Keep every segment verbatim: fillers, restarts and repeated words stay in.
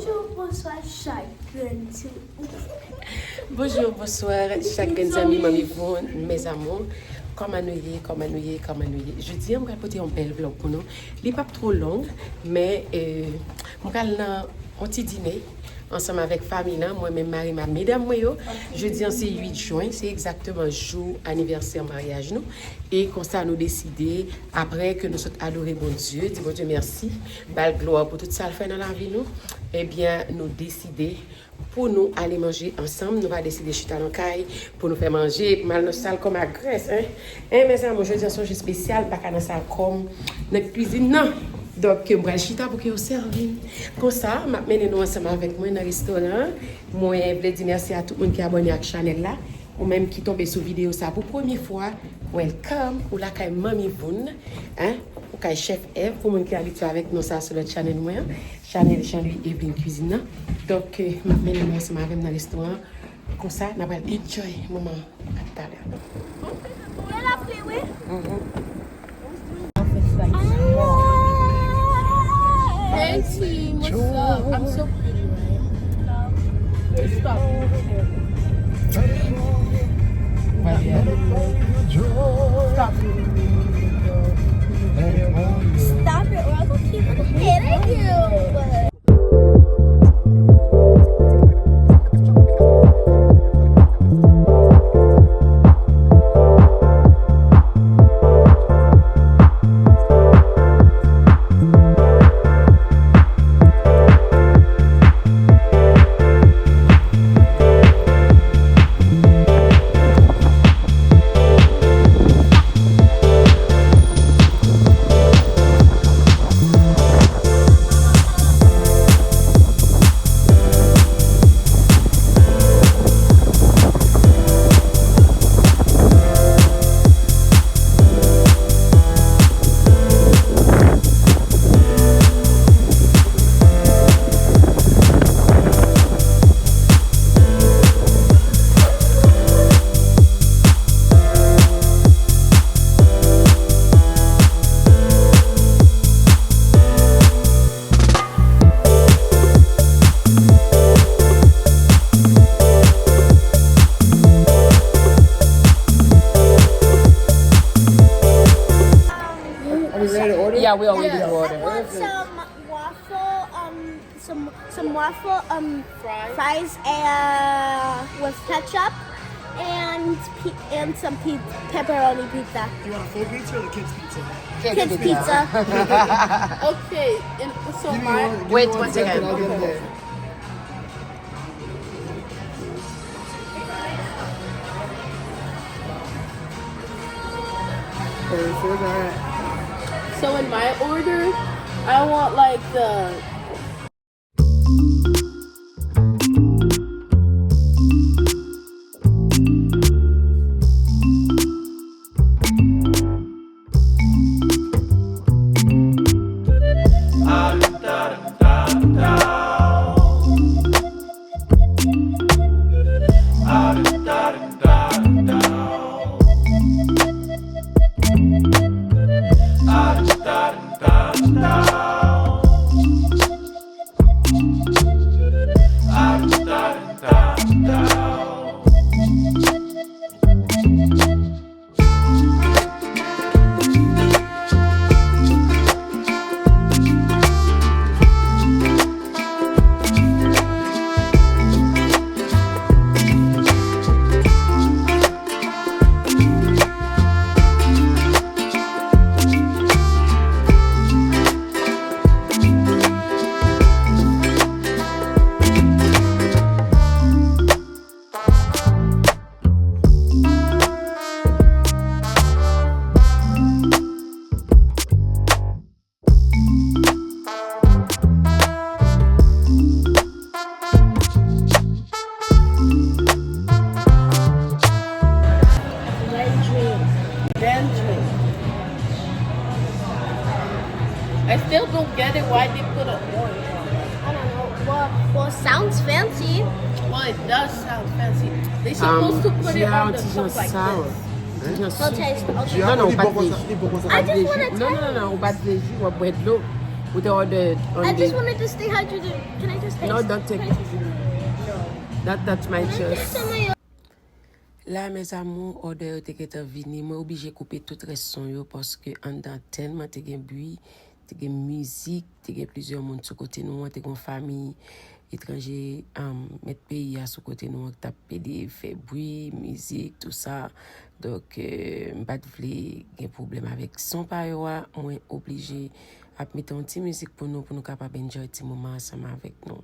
Bonjou, bonswa chak grenn ti. Bonjou, bonswa chak grenn zanmi, manmi Voun, mes amours. Kòman nou ye, kòman nou ye, kòman nou ye? Jodi a, m pral pote yon bèl vlòg pou nou. Li p ap twò long, men, eh, m pral nan yon ti dine ansanm avèk fanmi lan, mwen menm, mari m ak medam mwen yo. Jodi a, se uit jen, se egzakteman jou anivèsè maryaj nou. E konsa, nou deside, apre ke nou sot adore Bondye, di Bondye mèsi, ba l glwa pou tout sa l fè nan lavi nou, ebyen, nou deside pou nou ale manje ansanm. Nou pa deside chita nan kay pou nou fè manje, epi m al nan sal kò m ak Grès, en. En, mezanmi, jodi a se yon jou espesyal, m pa ka nan sal kò m, nan kwizin nan. Donk, m pral chita pou ke yo sèvi m. Konsa, m ap mennen nou ansanm avèk mwen nan restoran an. Mwen vle di mèsi a tout moun ki abòne ak chanèl la. Ou menm ki tonbe sou videyo sa pou premye fwa, welcome, ou lakay Manmi Voun, en, ou kay Chèf Èv, pou moun ki abitye avèk non sa sou lòt chanèl mwen an, chanèl Jean Louis Eveline Cuisine nan. Donk, eh, m ap mennen nou ansanm avè m nan restoran an. Konsa, n ap pral enjoy moman an. A talè. Gen lapli, wi. Mhm. Hey team, what's up? I'm so pretty, right? Stop. Stop. Stop it, or I'm gonna keep hitting you. Yeah, we already ordered. I want some waffle, um, some some waffle, um, fries, uh, with ketchup and pi- and some pi- pepperoni pizza. You want full pizza or the kids pizza? Kids pizza. Okay, and so my wait one second. So in my order, I want like the I still don't get it why they put a orange on it. I don't know. Well, well, sounds fancy. Well, it does sound fancy. They supposed to put it on the cup like this. I'll taste. Okay. Non, non, ou pa t vle ji. I just wanna taste. Non, non, non, non, ou pa t vle ji, w ap bwè dlo. Ou te order I on just the wanted to stay hydrated. Can I just taste? No, don't take Can I it. Taste it? Don't touch my Can I chest. taste some of your La, mes amours, order yo te gentan vini. Mwen oblije koupe tout rès son yo paske anndan tèlman te gen bri, te gen mizik, te gen plizyè moun sou kote nou an, te gen yon fanmi etranje, um, mèt peyi a sou kote nou an ki t ap pede fè bri, mizik, tou sa. Donk, euh, m pa t vle gen pwoblèm avèk son pa yo a. Mwen oblije ap mete yon ti mizik pou nou, pou nou kapab enjoy ti moman ansanm avèk nou.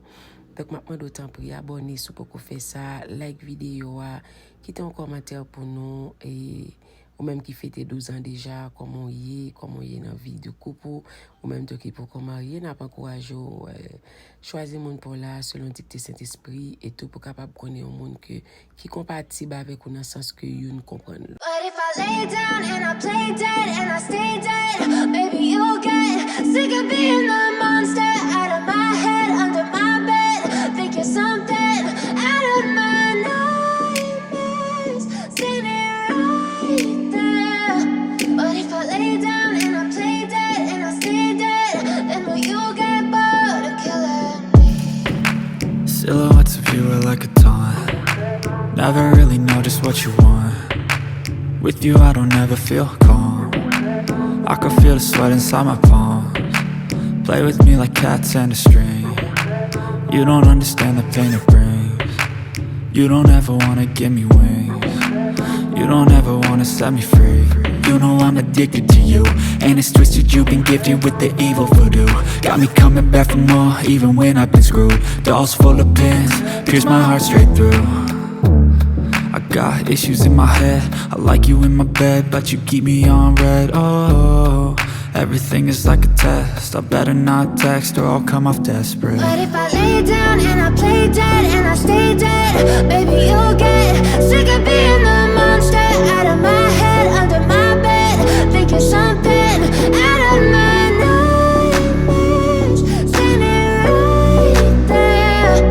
Donk, m ap mande w tanpri abòne si w poko fè sa, like videyo a, kite yon kòmantè pou nou, e ou menm ki fete douz an deja, kòman w ye, kòman w ye nan vi de koup ou, ou menm tou ki poko marye, n ap ankouraje w, euh, chwazi moun pa w la selon dikte Sentespri, e tou pou kapab konnen yon moun ke ki konpatib avèk ou nan sans ke youn konprann lòt. But if I lay down and I play dead and I stay dead, baby, you'll get sick of being the monster out of my head, under my bed. Think you're something out of my nightmares. Seen it right there. But if I lay down and I play dead and I stay dead, then will you get bored of killing me? Silhouettes of you are like a taunt. Never really know just what you want. With you, I don't ever feel calm. I can feel the sweat inside my palms. Play with me like cats and a string. You don't understand the pain it brings. You don't ever wanna give me wings. You don't ever wanna set me free. You know I'm addicted to you, and it's twisted. You've been gifted with the evil voodoo. Got me coming back for more, even when I've been screwed. Dolls full of pins, pierce my heart straight through. I got issues in my head. I like you in my bed, but you keep me on red. Oh, everything is like a test. I better not text or I'll come off desperate. But if I lay down and I play dead and I stay dead, baby, you'll get sick of being the monster out of my head, under my bed. Think you're something out of my nightmares. Seen it right there.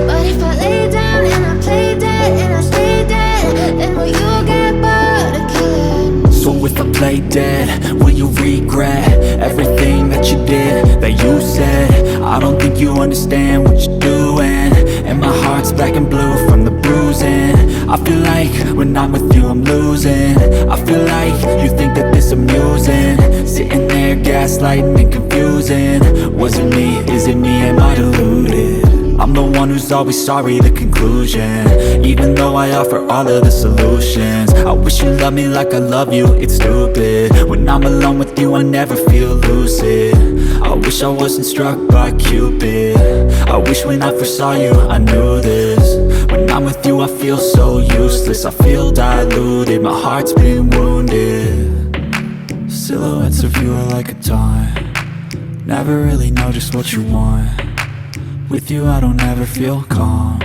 But if I lay down and I play dead and I stay dead, then will you get bored of killing me? So if I play dead, will you regret everything that you did, that you said? I don't think you understand what you're doing. And my heart's black and blue from the bruising. I feel like when I'm with you, I'm losing. I feel like you think that this amusing. Sitting there gaslighting and confusing. Was it me? Is it me? Am I deluded? I'm the one who's always sorry, the conclusion. Even though I offer all of the solutions, I wish you loved me like I love you, it's stupid. When I'm alone with you, I never feel lucid. I wish I wasn't struck by Cupid. I wish when I first saw you, I knew this. When I'm with you, I feel so useless. I feel diluted, my heart's been wounded. Silhouettes of you are like a taunt. Never really know just what you want. With you, I don't ever feel calm.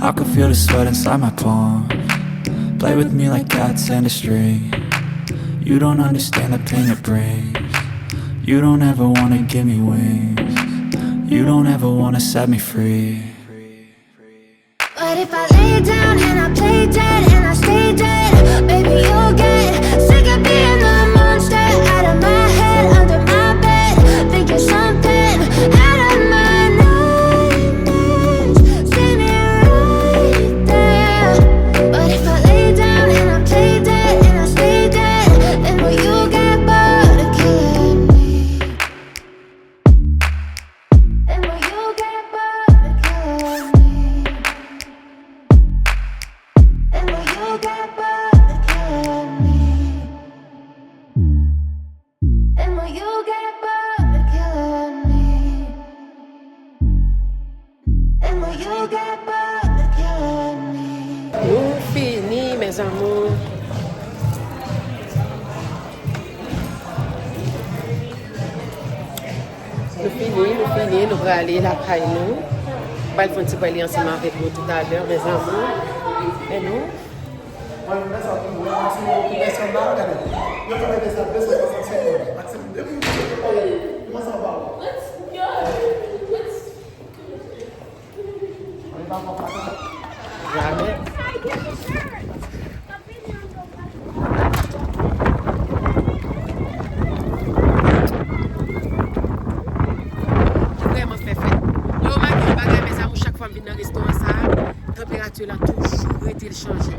I can feel the sweat inside my palms. Play with me like cats and a string. You don't understand the pain it brings. You don't ever wanna give me wings. You don't ever wanna set me free. But if I lay down and I play dead and I stay dead, baby, you'll get sick of being the monster out of my head, under my bed. Think you're something out of my nightmares. Seen it right there. But if I lay down and I play dead and I stay dead, then will you get bored of killing me? Then will you get bored of killing me? Then will you get bored of killing me? Then will you get bored of killing me? Then will you get bored of killing me? Nou fini, mes amours. Nou fini, nou fini, nou prale lakay nou. Pral fè yon ti prale ansanm avèk nou toutalè, mes amours. E nou? Jamè. chanje.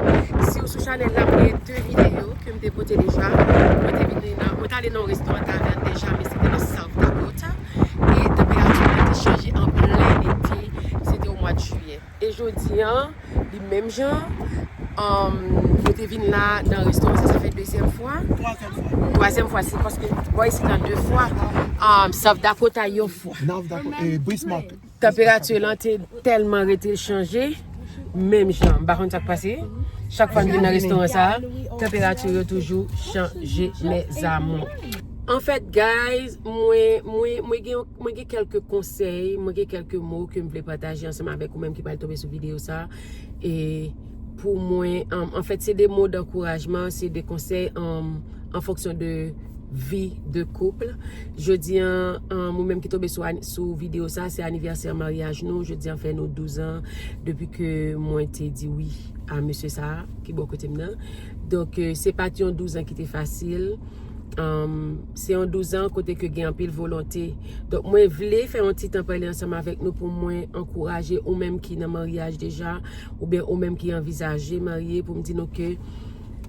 Si w sou chanèl la, mwen gen de videyo ke m te pote deja. Mwen te vin nan, mwen t ale nan yon restoran tavèn deja, men se te nan South Dakota. E tanperati an te chanje an plen ete, se te o mwa de jiyè. E jodi an, li menm jan, um, mwen te vin la nan restoran sa, sa fè dezyèm fwa. Twazyèm fwa. Twazyèm fwa, se paske bò isit la de fwa. Um, South Dakota, yon fwa. North Dakota, e Bismarck. Tanperati lan te tèlman rete chanje, menm jan. M pa konn sa k pase. Chak fwa m vin nan restoran sa, tanperati yo toujou chanje, mes amours. Anfèt, guys, mwen, mwen, mwen gen, mwen gen kèlke konsèy, mwen gen kèlke mo ke m vle pataje ansanm avèk ou menm ki pral tonbe sou videyo sa. E pou mwen, um, anfèt, se de mo d'ankourajman, se de konsèy, um, an fonksyon de vi de koup. Jodi an, um, ou menm ki tonbe sou, sou videyo sa, se anivèsè maryaj nou. Jodi an fè nou douz an depi ke mwen te di wi a mesye sa ki bò kote m nan. Donk, eh, se pa t yon douz an ki te fasil. Um, se yon douz an kote ke gen anpil volonte. Donk, mwen vle fè yon ti tan pale ansanm avèk nou pou mwen ankouraje ou menm ki nan maryaj deja, oubyen ou menm ki anvizaje marye, pou m di nou ke,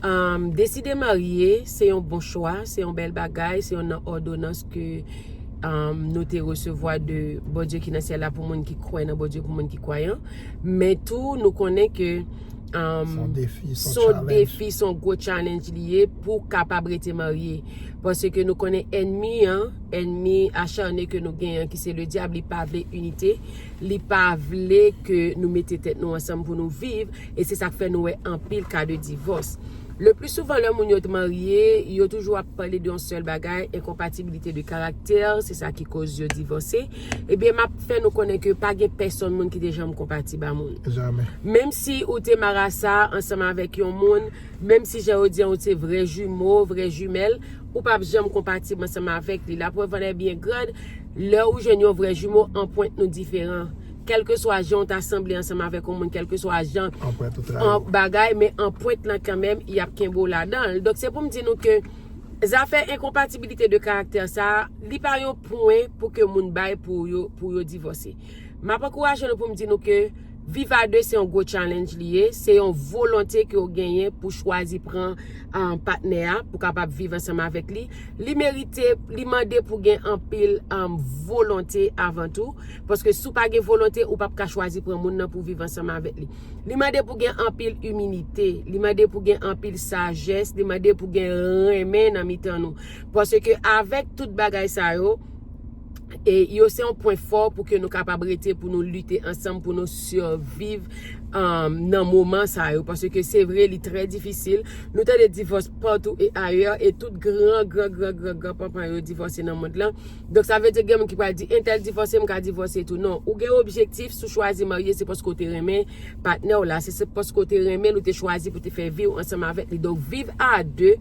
um, deside marye, se yon bon chwa, se yon bèl bagay, se yon nan òdonans ke, um, nou te resevwa de Bondye ki nan syèl la pou moun ki kwè nan Bondye, pou moun ki kwayan. Men tou, nou konnen ke, um, se yon defi, se yon defi, se yon gwo challenge li ye pou kapab rete marye. Paske nou konnen ènmi an, ènmi acharne ke nou genyen an, ki se le dyab, li pa vle inite, li pa vle ke nou mete tèt nou ansanm pou nou viv, e se sa k fè nou wè anpil ka de divòs. Le pli souvan, lè moun yo te marye, yo toujou ap pale de yon sèl bagay, enkonpatibilite de karaktè, se sa ki koz yo divòse. Ebyen, m ap fè nou konnen ke pa gen pèsonn moun ki te janm konpatib a moun. Menm si ou te marasa ansanm avèk yon moun, menm si jan yo di an ou se vrè jimo, vrè jimèl, ou p ap janm konpatib ansanm avèk li. La preuve en est bien grande, lè ou jwenn yon vrè jimo, anpwent nou diferan. Kèlkeswa jan ou ta sanble ansanm avèk yon moun, kèlkeswa jan bagay, men anpwent lan kanmenm, y ap kenbe w ladan l. Donk, se pou m di nou ke zafè enkonpatibilite de karaktè sa, li pa yon pwen pou ke moun bay pou yo, pou yo divòse. M ap ankouraje nou pou m di nou ke viv a de se yon gwo challenge li ye, se yon volonte ke w genyen pou chwazi pran, um, patnè a, pou kapab viv ansanm avèk li. Li merite, li mande pou gen anpil, um, volonte avan tou, paske si w pa gen volonte, ou p ap ka chwazi pran moun nan pou viv ansanm avèk li. Li mande pou gen anpil imilite, li mande pou gen anpil sajès, li mande pou gen renmen nan mitan nou. Paske avèk tout bagay sa yo, e yo se yon pwen fò pou ke nou kapab rete, pou nou lite ansanm, pou nou siviv, um, nan moman sa yo. Paske se vre, li trè difisil. Nou tande divòs patou e ayè, e tout gran, gran, gran, gran, gran panpan yo divòse nan mond lan. Donk, sa vle di gen moun ki pral di, entèl divòse, m ka divòse tou. Non, ou gen objektif, si w chwazi marye, se paske w te renmen patnè w la, se, se paske w te renmen l, ou te chwazi pou te fè vi w ansanm avèk li. Donk, viv a de,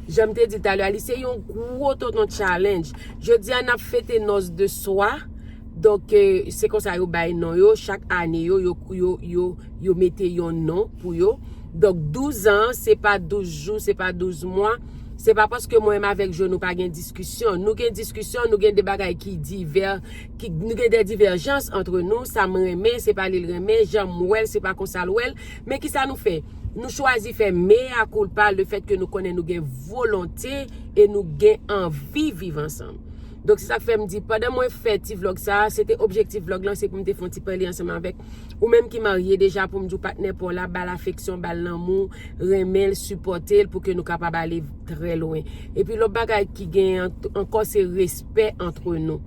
jan m te di talè a, li se yon gwo tonton challenge. Jodi a, n ap fete nòs de swa. Donk, eh, se konsa yo bay non yo. Chak ane yo, yo, yo, yo, yo mete yon non pou yo. Donk, douz an, se pa douz jou, se pa douz mwa. Se pa paske mwen menm avèk Jo nou pa gen diskisyon. Nou gen diskisyon, nou gen de bagay ki divè, ki, nou gen de divèjans antre nou. Sa m renmen, se pa li l renmen. Jan m wè l, se pa konsa l wè l. Men kisa nou fè? Nou chwazi fè mea culpa, le fèt ke nou konnen nou gen volonte e nou gen anvi viv ansanm. Donk, se sa k fè m di, pandan mwen fè ti vlòg sa a, se te objektif vlòg lan, se pou m te fè yon ti pale ansanm avèk ou menm ki marye deja, pou m di w patnè pa w la, ba l afeksyon, ba l lanmou, renmen l, sipòte l, pou ke nou kapab ale trè lwen. Epi lòt bagay ki gen an-, ankò, se respè antre nou.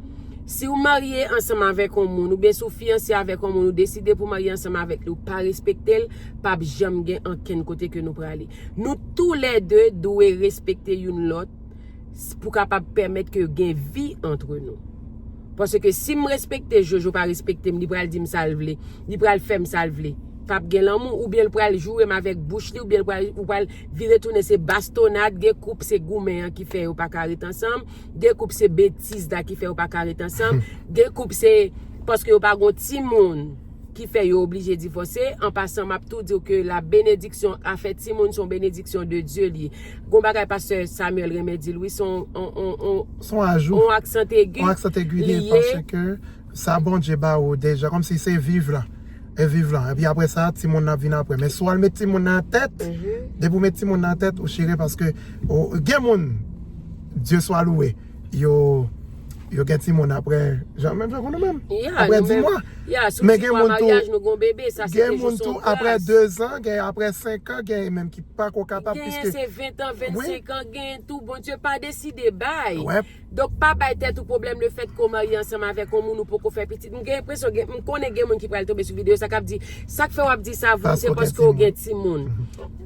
Si w marye ansanm avèk yon moun, oubyen si w fiyanse avèk yon moun, ou deside pou w marye ansanm avèk li, ou pa respekte l, p ap janm gen ankenn kote ke nou prale. Nou toulède dwe respekte youn lòt s-, pou kapab pèmèt ke gen vi antre nou. Paske si m respekte Jo, Jo pa respekte m, li pral di m sa l vle, li pral fè m sa l vle. P ap gen lanmou, oubyen l pral joure m avèk bouch li, oubyen l pral, ou pral vire tounen se bastonad, gen koup se goumen an ki fè yo pa ka ret ansanm, gen koup se betiz la ki fè yo pa ka ret ansanm, gen koup se paske yo pa gon timoun ki fè yo oblije divòse. An pasan, m ap tou di w ke la benediksyon, afè timoun se yon benediksyon de Dye li ye. Gon bagay pastè Samuel renmen di l, wi, se yon, on, on, on, se yon ajou, on aksan egi, on aksan egi li ye, paske sa Bondye ba ou deja, kòmsi se viv la. e viv lan. Epi apre sa, timoun nan ap vin apre. Men si w al met timoun nan an tèt, depi w met timoun nan an tèt, ou chire paske ou, gen moun, Dye swa louwe, yo, yo gen timoun apre, jan, menm jan nou menm. Apre dis mwa. Men gen moun tou, gen moun tou apre de zan, gen apre senk an, gen menm ki pako kapab, piske gen se ven an, vennsenk an, gen tou, Bondye pa deside bay. Donk, pa bay tèt ou pwoblèm lefètke w marye ansanm avèk yon moun ou poko fè pitit. M gen enpresyon, gen, m konnen gen moun ki pral tonbe sou videyo sa, k ap di, "Sa k fè w ap di sa, Vou, se paske w gen timoun."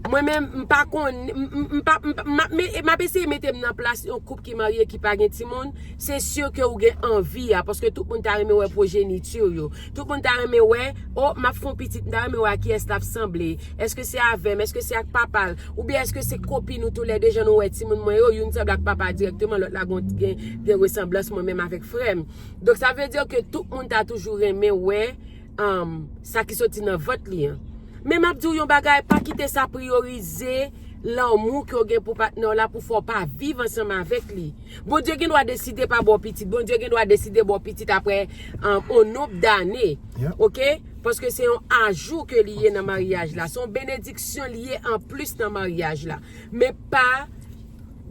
Mwen menm, m pa konn, m, m, m pa, m, m, m ap me- m ap eseye mete m nan plas yon koup ki marye ki pa gen timoun. Se si ke ou gen anvi a, paske tout moun ta renmen wè pwojeniti yo. Tout moun ta renmen wè, "O, m ap fè yon pitit, m ta renmen wè a kiyès l ap sanble. Èske se avè m? Èske se ak papa l? Oubyen èske se kopin nou toulède, jan nou wè timoun mwen yo, youn sanble ak papa dirèkteman, lòt la gon- gen, gen resanblans mwen menm avèk frè m?" Donk, sa vle di ke tout moun ta toujou renmen wè, um, sa ki soti nan vant li an. Men m ap di w yon bagay, pa kite sa priyorize lanmou ke w gen pou patnè w la pou fè w pa viv ansanm avèk li. Bondye gen dwa deside pa ba w pitit. Bondye gen dwa deside ba w pitit apre, um, on nonb dane. Oke? Paske se yon ajou ke li ye nan maryaj la. Se yon benediksyon li ye anplis nan maryaj la. Men pa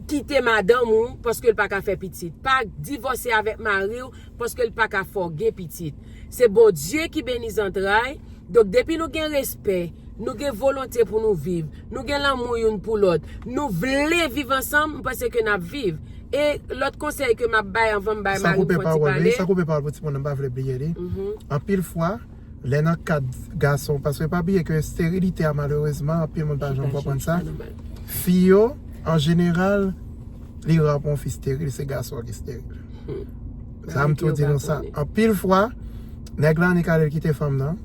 kite madanm ou paske l pa ka fè pitit. Pa divòse avèk mari w paske l pa ka fè w gen pitit. Se Bondye ki beni zantray. Donk, depi nou gen respè, nou gen volonte pou nou viv, nou gen lanmou youn pou lòt, nou vle viv ansanm, m panse ke n ap viv. E lòt konsèy ke m ap bay anvan m bay mari m fon ti pale. Sa koupe pawòl pou timoun nan, m pa vle bliye li. Anpil fwa, lè nan kad gason, paske pa bliye ke sterilite a, malerezman, anpil moun pa janm konprann sa. Fi yo, an jeneral, li ra pou yon fi steril, se gason ki steril. Sa m tou di nou sa. Anpil fwa, nèg la annik ale l kite fanm nan,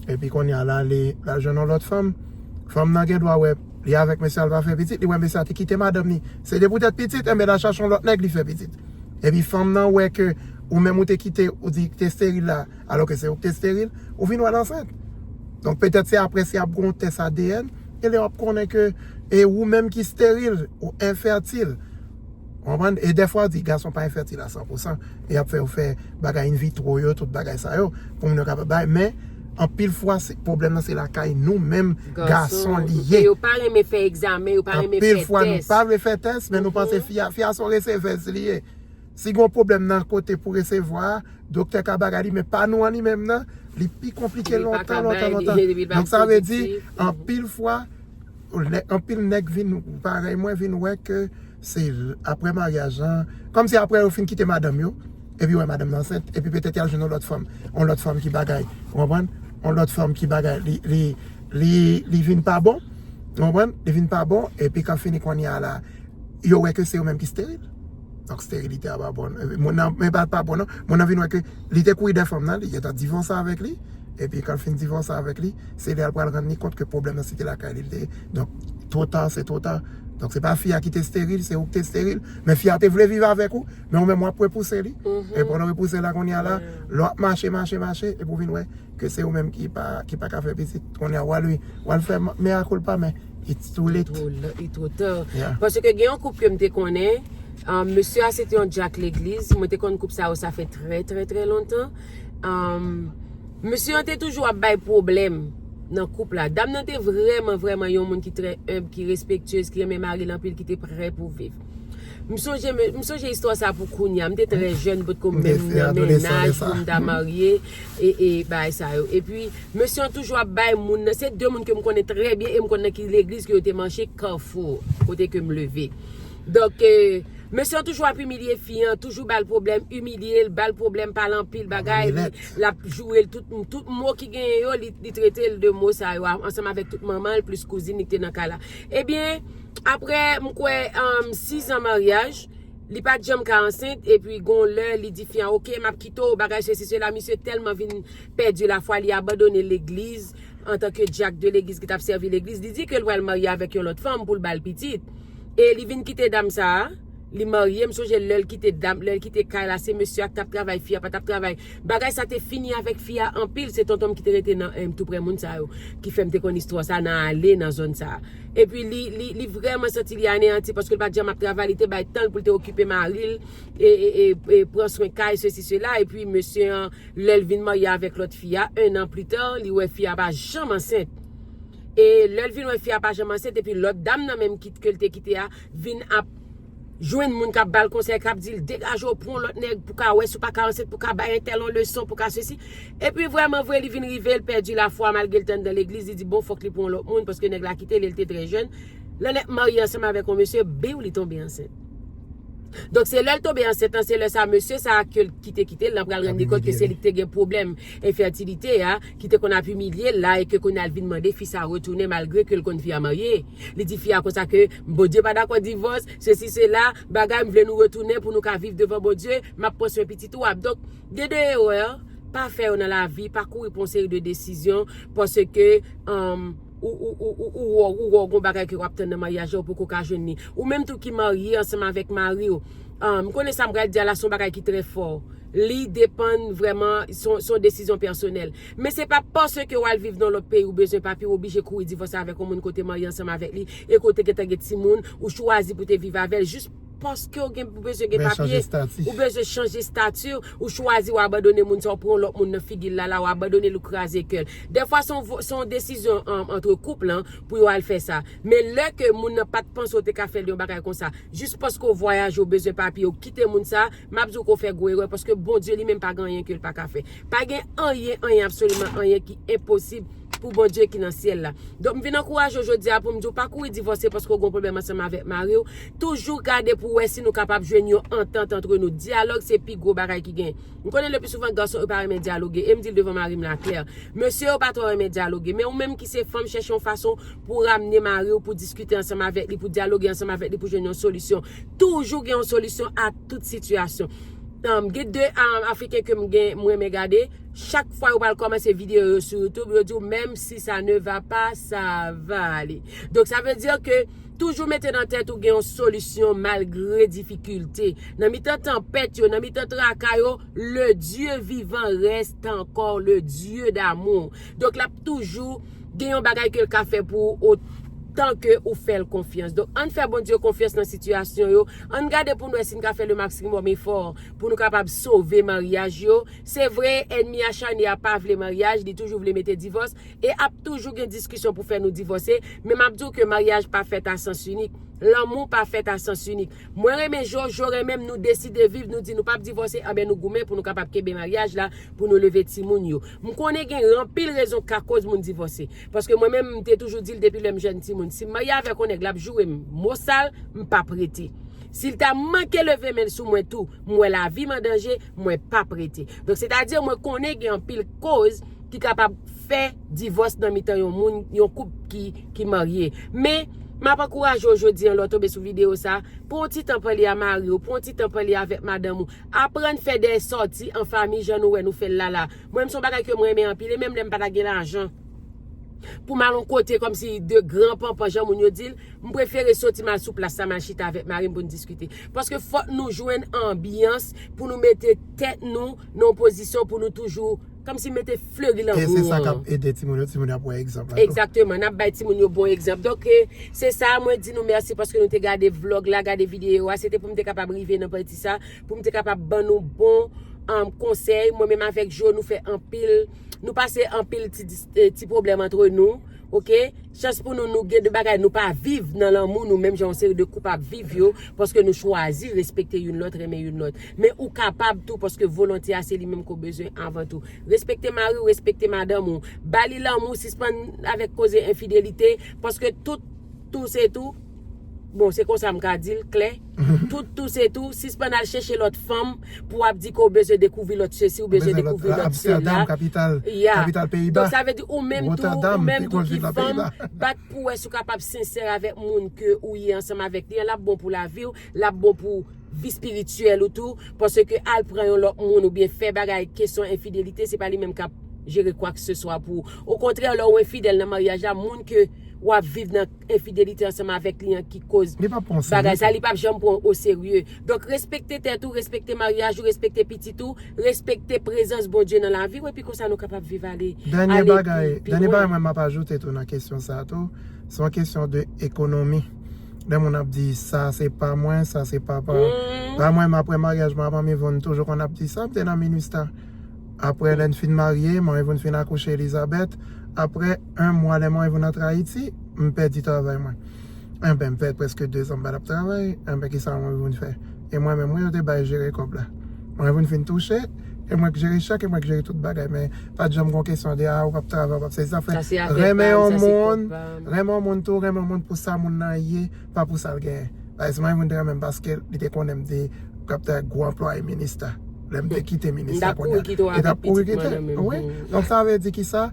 epi kounye a la, li, l al jwenn yon lòt fanm. Fanm nan gen dwa wè, li avèk mesye a, l pa fè pitit, li wè mesye a te kite madanm li. Se de poutèt pitit, enben, l al chache yon lòt nèg, li fè pitit. Epi fanm nan wè ke ou menm ou te kite, ou di te steril la, alòske se ou ki te steril, ou vin wè l ansent. Donk, petèt se apre, si y ap gen yon tès A D N, e lè w ap konnen ke e ou menm ki steril, ou enfètil. Ou konprann? E dèfwa, yo di gason pa enfètil a san pou san. E y ap fè yo fè bagay in vitro yo, tout bagay sa yo, pou moun yo kapab bay. Men, anpil fwa, se, pwoblèm nan, se lakay nou menm, gason li ye. E yo pa renmen fè egzamen, yo pa renmen fè tès. Anpil fwa, nou pa vle fè tès, men nou panse fi a, fi a se yon resevèz li ye. Si gen yon pwoblèm nan kote pou resevwa a, doktè ka bagay li, men pa nou an li menm nan, li pi konplike lontan, lontan, lontan. Donk, sa vle di, anpil fwa, lè, anpil nèg vin, parèy mwen, vin wè ke se apre maryaj lan, kòmsi apre yo fin kite madanm yo, epi wè madanm nan ansent, epi petèt y al jwenn yon lòt fanm, yon lòt fanm ki bagay, ou konprann? Yon lòt fanm ki bagay, li, li, li, li vin pa bon, ou konprann? Li vin pa bon, epi kan fini kounye a la, yo wè ke se yo menm ki steril. Donk, sterilite a pa bon. Epi moun nan, men pa, pa bon, non. Moun nan vin wè ke li te kouri dèyè fanm nan, li gentan divòse avèk li. Epi, kan l fin divòse avèk li, se lè l pral rann li kont ke pwoblèm nan se te lakay li l te ye. Donk, two ta, se two ta. Donk, se pa fi a ki te steril, se ou ki te steril. Men fi a te vle viv avèk ou, men ou menm w ap repouse li. E pandan w repouse l la, kounye a la, lè w ap mache, mache, mache, epi w vin wè ke se ou menm ki pa, ki pa ka fè pitit. Kounye a, w al, w al fè mea culpa, men it's too late. Li twò ta. Paske gen yon koup ke m te konnen, um, mesye a se te yon dyak legliz. Mwen te konn koup sa yo, sa fè trè, trè, trè lontan. Um, mesye an te toujou ap bay pwoblèm nan koup la. Dam nan te vrèman, vrèman yon moun ki trè enb, ki respektyez, ki renmen mari l anpil, ki te prè pou viv. M sonje, m, m sonje istwa sa pou kounye a. M te trè jèn, m potko menm nan mennaj pou m ta marye, e, e bagay sa yo. Epi, mesye an toujou ap bay moun nan, se de moun ke m konnen trè byen, e m konn nan ki legliz ke yo te manche, Kafou, kote ke m leve. Donk, e, mesye an toujou ap imilye fi an, toujou ba l pwoblèm, imilye l, ba l pwoblèm, pale anpil bagay, li, l ap joure l, tout, tout mo ki genyen yo, li, li trete l de mo sa yo, ansanm avèk tout manman l, plis kouzin li ki te nan kay la. Ebyen, apre, m kwè, um, sizan maryaj, li pa t janm ka ansent, epi gon lè, li di fi an, "Oke, m ap kite w, bagay sesi, sela." Misye tèlman vin pèdi lafwa, li abandone legliz, antanke dyak de legliz ki t ap sèvi legliz, li di ke l pral marye avèk yon lòt fanm pou l ba l pitit. E li vin kite dam sa a, Li marye, m sonje lè l kite dam, lè l kite kay la, se mesye a k t ap travay, fi a pa t ap travay. Bagay sa te fini avèk fi a anpil, se tonton m ki te rete nan, em, tou prè moun sa yo, ki fè m te konn istwa sa nan ale nan zòn sa. Epi li, li, li vrèman santi li aneyanti paske l pa t janm ap travay, li te bay tan l pou l te okipe mari l, e, e, e, e pran swen kay, sesi, sela. Epi mesye an, lè l vin marye avèk lòt fi a, en an pli ta, li wè fi a pa janm ansent. E lè l vin wè fi a pa janm ansent, epi lòt dam nan menm ki, ke l te kite a, vin ap jwenn moun k ap ba l konsèy, k ap di l, "Degaje w, pran yon lòt nèg pou ka wè si w pa ka ansent, pou ka bay entèl yon leson, pou ka sesi." Epi vrèman vre, li vin rive, l pèdi lafwa, malgre l te anndan legliz, li di, "Bon, fòk li pran yon lòt moun, paske nèg la kite l, e l te trè jèn." Lè l ap marye ansanm avèk yon mesye, biw, li tonbe ansent. Donk, se lè l tonbe ansent an, se lè sa, mesye sa a ke l kite, kite l, l pral rann li kont ke se li ki te gen pwoblèm enfètilite a, ki te konn ap imilye l la, e ke kounye a l vin mande fi sa a retounen malgre ke l konn fi a marye. Li di fi a konsa ke Bondye pa dakò divòs, sesi, sela, bagay, m vle nou retounen pou nou ka viv devan Bondye, m ap pran swen pitit ou a. Donk, gen de erè, pa fè yo nan lavi, pa kouri pran yon seri de desizyon, paske, um, ou, ou, ou, ou, ou, ou, ou, ou gon bagay ke w ap tann nan maryaj la, ou poko ka jwenn li. Ou menm tou ki marye ansanm avèk mari w. Ah, m konnen sa m pral di a la, se yon bagay ki trè fò. Li depann vrèman, se yon, se yon desizyon pèsonèl. Men se pa paske w al viv nan lòt peyi, ou bezwen papye, ou oblije kouri divòse avèk yon moun kote marye ansanm avèk li, e kote gentan gen timoun, ou chwazi pou te viv avè l, jis paske w gen, ou bezwen gen papye, ou bezwen chanje estati, ou chwazi, ou abandone moun sa, ou pran lòt moun nan figi l la, la, ou abandone l, ou kraze kè l. Dèfwa, se yon vo-, se yon desizyon, um, antre koup lan pou yo al fè sa. Men lè ke moun nan pa t panse w te ka fè l yon bagay konsa, jis paske w vwayaje, w bezwen papye, w kite moun sa, m ap di w ke w fè gwo erè, paske Bondye li menm pa gen anyen ke l pa ka fè. Pa gen anyen, anyen, absoliman anyen ki enposib pou Bondye ki nan syèl la. Donk, m vin ankouraje w jodi a pou m di w pa kouri divòse paske w gen yon pwoblèm ansanm avèk mari w. Toujou gade pou w wè si nou kapab jwenn yon antant antre nou. Dyalòg se pi gwo bagay ki gen. M konnen le pi souvan gason yo pa renmen dyaloge. E m di l devan mari m la klè. Mesye yo pa twò renmen dyaloge. Men ou menm ki se fanm, chèche yon fason pou w ramne mari w, pou diskite ansanm avèk li, pou dyaloge ansanm avèk li, pou jwenn yon solisyon. Toujou gen yon solisyon a tout sitiyasyon. Um, gen de, um, Afriken ke m gen, m renmen gade. Chak fwa yo pral kòmanse videyo yo sou YouTube, yo di w, "Même si ça ne va pas, ça va aller." Donk, sa vle di ke toujou mete nan tèt ou gen yon solisyon malgre difikilte. Nan mitan tanpèt yo, nan mitan traka yo, le Dieu vivant reste encore le Dieu d'amour. Donk, l ap toujou gen yon bagay ke l ka fè pou ou, otan ke ou fè l konfyans. Donk, ann fè Bondye konfyans nan sitiyasyon yo. Ann gade pou n wè si n ka fè le maximum efò pou nou kapab sove maryaj yo. Se vre, ènmi acharne a pa vle maryaj, li toujou vle mete divòs, e ap toujou gen diskisyon pou fè nou divòse, men m ap di w ke maryaj pa fèt a sans inik. Lanmou pa fèt a sans inik. Mwen renmen Jo, Jo renmen m, nou deside viv, nou di nou p ap divòse, anben nou goumen pou nou kapab kenbe maryaj la, pou nou leve timoun yo. M konnen gen anpil rezon k ka koz moun divòse. Paske mwen menm, m te toujou di l depi lè m jèn timoun. Si m marye avèk yon nèg, l ap joure m. Mo sal, m p ap rete. Si l ta manke leve men l sou mwen tou, m wè lavi m an danje, mwen p ap rete. Donk, sètadi, mwen konnen gen anpil koz ki kapab fè divòs nan mitan yon moun, yon koup ki, ki marye. Men, m ap ankouraje w jodi an, lè w tonbe sou videyo sa, pran yon ti tan pale a mari w, pran yon ti tan pale avèk madanm ou. Aprann fè de sòti an fanmi jan nou wè nou fè l la la. Mwen menm, se yon bagay ke mwen renmen anpil, e menm lè m pa ta gen lajan pou m al yon kote kòmsi de gran panpan, jan moun yo di l, m prefere soti m al sou plas la, m al chita avèk mari m pou n diskite. Paske fòk nou jwenn anbyans pou nou mete tèt nou nan yon pozisyon pou nou toujou kòmsi mete fleri lanmou an. E se sa k ap ede timoun yo, timoun yo ap wè egzanp la tou. Egzakteman, n ap bay timoun yo bon egzanp. Donk, e, se sa, mwen di nou mèsi paske nou te gade vlòg la, gade videyo a. Se te pou m te kapab rive nan pati sa, pou m te kapab ban nou bon, um, konsèy. Mwen menm avèk Jo, nou fè anpil, nou pase anpil ti dis-, eh, ti pwoblèm antre nou, oke? Chans pou nou, nou gen de bagay nou pa viv nan lanmou nou, menm jan yon seri de koup ap viv yo, paske nou chwazi respekte youn lòt, renmen youn lòt. Men ou kapab tou, paske volonte a se li menm ke w bezwen avan tou. Respekte mari w, respekte madanm ou. Ba li lanmou, sispann avèk koze enfidelite, paske tout tou se tou, bon, se konsa m ka di l klè, tout tou se tou, sispann al chèche lòt fanm pou w ap di ke w bezwen dekouvri lòt sesi, ou bezwen dekouvri lòt sela. Amsterdam, kapital, kapital Peyiba. Donk, sa vle di ou menm tou, ou menm tou ki fanm, bat pou wè si w kapab sensè avèk moun ke ou ye ansanm avèk li an, l ap bon pou lavi w, l ap bon pou vi espirityèl ou tou, paske al pran yon lòt moun oubyen fè bagay kesyon enfidelite, se pa li menm k ap jere kwakseswa pou ou. Okontrè, lè w enfidèl nan maryaj la, moun ke w ap viv nan enfidelite ansanm avèk li an ki koz bagay sa, li p ap janm pran w oserye. Donk, respekte tèt ou, respekte maryaj ou, respekte pitit ou, respekte prezans Bondye nan lavi w, epi konsa nou kapab viv ale, ale pi, pi lwen. Dènye bagay mwen m ap ajoute tou nan kesyon sa a tou, se yon kesyon de ekonomi. Lè moun ap di, "Sa se pa mwen, sa se pa pa, pa mwen," m apre maryaj mwen, Manmi Voun toujou konn ap di sa, m te nan Minustah. Apre, lè n fin marye, Manmi Voun fin akouche Elizabeth. Apre, yon mwa, lè Manmi Voun antre Ayiti, m pèdi travay mwen. Enben, m fè prèske dezan m pa t ap travay. Enben, kisa Manmi Voun fè? E mwen menm, wi, yo te bay jere kòb la. Manmi Voun fin touche, e mwen k jere chèk, e mwen k jere tout bagay. Men, pa t janm gon kesyon de, a, ou p ap travay, ou p ap sezi. Sa fè renmen yon moun, renmen yon moun tou, renmen yon moun pou sa moun nan ye, pa pou sa l genyen. Paske Manmi Voun te renmen m paske li te konnen m te k ap travay gwo anplwaye Minustah. Lè m te kite Minustah kounye a, li t ap kouri kite m. Wi. Donk, sa vle di kisa?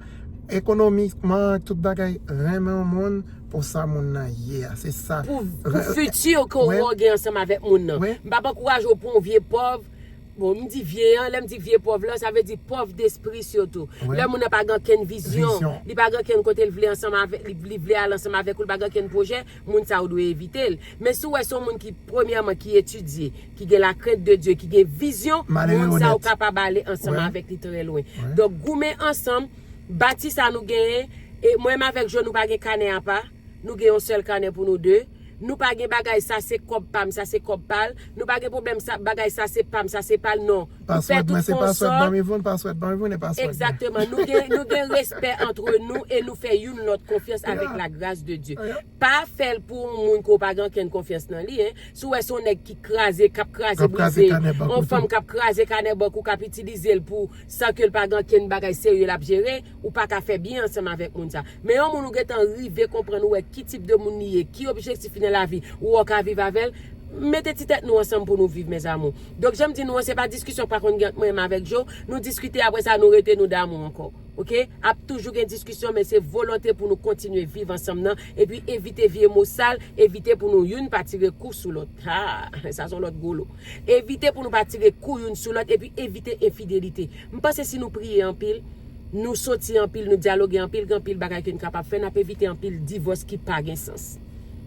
Ekonomikman, tout bagay, renmen yon moun pou sa moun nan ye a. Se sa. Pou, pou fiti ke w gen ansanm avèk moun nan. M p ap ankouraje w pou yon vye pòv. Bon, m di vye an, lè m di vye pòv lan, sa vle di pòv despri sitou. Lè moun nan pa gen okenn vizyon, li pa gen okenn kote l vle ansanm avèk, li, li vle al ansanm avèk ou, li pa gen okenn pwojè, moun sa ou dwe evite l. Men si w wè se yon moun ki, premyèman, ki etidye, ki gen lakrent de Dye, ki gen vizyon, moun sa ou kapab ale ansanm avèk li trè lwen. Donk, goumen ansanm, bati sa nou genyen, e mwen menm avèk Jo, nou pa gen kanè apa, nou gen yon sèl kanè pou nou de. Nou pa gen bagay sa se kòb pa m, sa se kòb pa l. Nou pa gen pwoblèm sa, bagay sa se pa m, sa se pa l, non. Ou fè tout konsò. Paswèd mwen se paswèd Manmi Voun, paswèd Manmi Voun e paswèd mwen. Egzakteman. Nou gen, nou gen respè antre nou e nou fè youn lòt konfyans avèk la gras de Dye. Pa fè l pou yon moun ke w pa gen okenn konfyans nan li, en. Si w wè se yon nèg ki kraze, k ap kraze brize, yon fanm k ap kraze kanè bank ou, k ap itilize l pou, san ke l pa gen okenn bagay serye l ap jere, ou pa ka fè byen ansanm avèk moun sa. Men yon moun ou gentan rive konprann, ou wè ki tip de moun li ye, ki objektif li nan lavi, ou wè w ka viv avè l, mete ti tèt nou ansanm pou nou viv, mes amours. Donk, jan m di nou an, se pa diskisyon k pa konn gen ant mwen menm avèk Jo. Nou diskite, apre sa, nou rete, nou damou ankò. Oke? Ap toujou gen diskisyon, men se volonte pou nou kontinye viv ansanm nan, epi evite vye mo sal, evite pou nou youn pa tire kou sou lòt. Ha! Sa se yon lòt gwo lo. Evite pou nou pa tire kou youn sou lòt, epi evite enfidelite. M panse si nou priye anpil, nou soti anpil, nou dyaloge anpil, gen anpil bagay ke n kapab fè, n ap evite anpil divòs ki pa gen sans.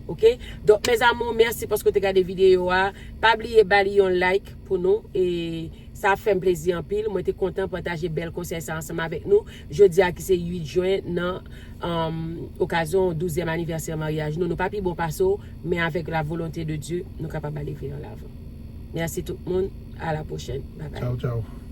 Oke? Donk, mes amours, mèsi paske w te gade videyo a. Pa bliye ba li yon like pou nou. E sa ap fè m plezi anpil. Mwen te kontan pataje bèl konsèy sa ansanm avèk nou. Jodi a ki se uit jen nan, um, okazyon douzyèm anivèsè maryaj nou. Nou pa pi bon pase w, men avèk la volonte de Dye, nou kapab ale pi an lavan. Mèsi tout moun. A la pwochèn. Babay. Tchaw, tchaw.